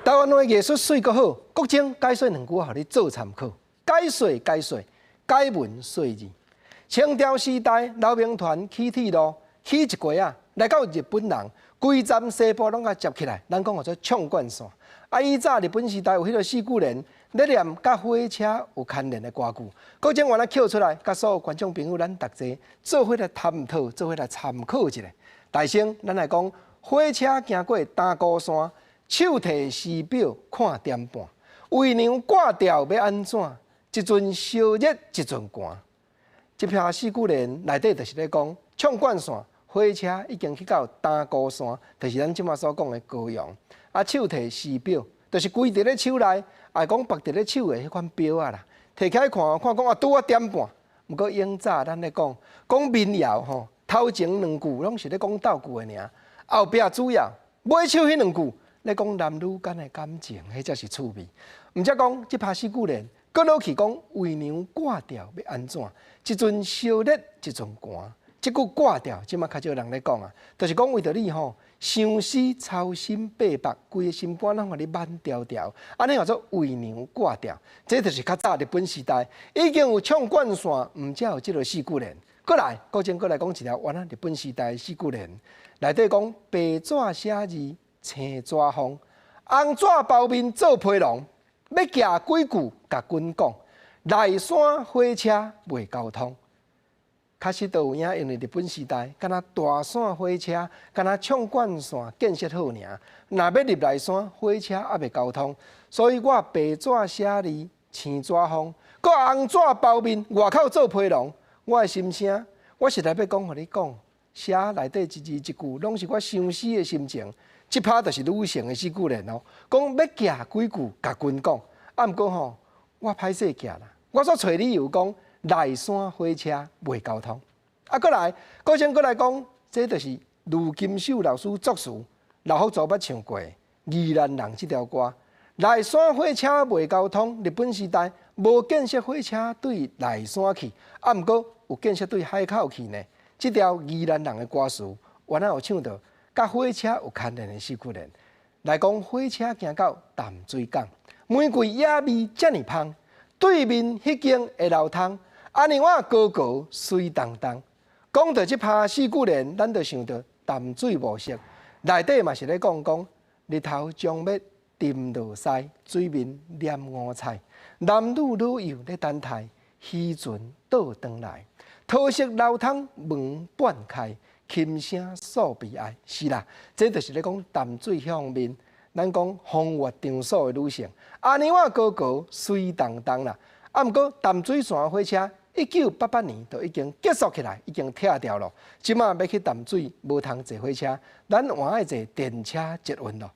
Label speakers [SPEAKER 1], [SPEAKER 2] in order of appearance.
[SPEAKER 1] 台灣話藝術媠閣好，國政解說兩句予你做參考。解說解說，解文說字。清朝時代，劉銘傳起鐵路，起一過啊，來到日本人，規站西部攏共接起來，咱講號做縱貫線。啊，以早日本時代有彼個四句聯，咧念佮火車有牽連的歌句。國政原來抾出來，佮所有觀眾朋友，咱逐齊做伙來探討，做伙來參考一下。大先，咱來講火車經過打鼓山，手提時錶看點半，為娘掛吊欲按怎？一陣燒熱，一陣寒。這篇四句聯內底就是咧講，縱貫線火車已經去到打鼓山，就是咱這馬所講的高雄。啊，手提時錶，就是規佇咧手內，也講縛佇咧手的彼款錶仔啦。提起來看，看講啊，拄仔點半。毋過永早咱咧講講民謠吼，頭前兩句攏是咧講鬥句的爾，後壁主要尾首彼兩句咧講男女間的感情，彼才是趣味。毋則講這拍四句聯，閣落去講為娘掛吊欲按怎？一陣燒熱，一陣寒。這句掛吊，這馬較少人咧講啊，就是講為著你吼，相思操心八百，規个心肝攏予你挽牢牢，按呢叫做為娘掛吊。這就是較早日本時代已經有縱貫線，毋才有這个四句聯。閣來，國政閣來講一條原來日本時代的四句聯，內底講白紙寫字，青紙風，紅紙包面做皮囊，欲寄幾句共阮講，內山火車袂交通。確實都有影，因為日本時代，敢若大線火車，敢若縱貫線建設好爾，若欲入內山，火車猶袂交通，所以我白紙寫字，青紙風，閣紅紙包面，外口做皮囊。我的心聲，我實在欲講予你講，寫內底一字一句，攏是我相思的心情。這拍就是女性的四句聯哦，講欲寄幾句共阮講，啊，毋過吼，我歹勢寄啦，我煞揣理由講。內山火車袂交通，啊，閣來，閣先閣來講，這就是盧金秀老師作詞，劉福助捌唱過《宜蘭人》這條歌。內山火車袂交通，日本時代無建設火車對內山去，啊，毋過有建設對海口去呢。這條宜蘭人的歌詞，原來有唱著佮火車有牽連的四句聯。來講火車行到淡水港，玫瑰野味遮爾芳，對面彼間會流通。阿娘仔高高媠當當，講著這拍四句聯，咱就想著淡水模式。內底嘛是咧講講日頭將欲沉落西，水面染五彩。男女老幼咧等待，漁船倒轉來，桃色流通門半開，琴聲訴悲哀。是啦，這就是咧講淡水方面，咱講風月場所的女性。阿娘仔高高媠當當啦。啊，毋過淡水線火車，1988年就已經結束起來，已經拆掉了。這馬欲去淡水，無通坐火車，咱換愛坐電車捷運咯。